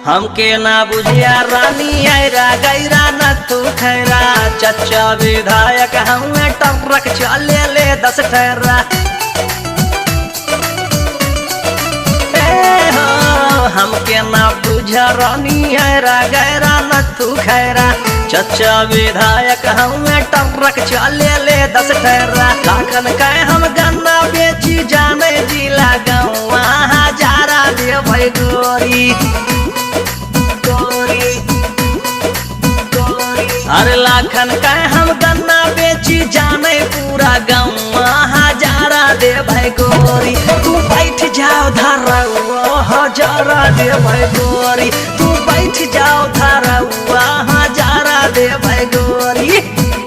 हमके ना बुझिया रानी आयरा गैरा न तू खैरा। चचा विधायक हमें टर्रक चले ले 10 ठहरा। ए हो, हमके ना बुझा रानी आयरा गैरा न तू खैरा। चचा विधायक हमें टर्रक चले ले 10 ठहरा। लाखन के हम गन्ना बेची जाने जिला गौवा हजारा दे भाई गोरी। अरे लाखन का हम गन्ना बेची जाने पूरा गाँव हजारा दे भाई गोरी। तू बैठ जाओ धारा हजारा दे भाई गोरी। तू बैठ जाओ धारा हजारा दे भाई गोरी।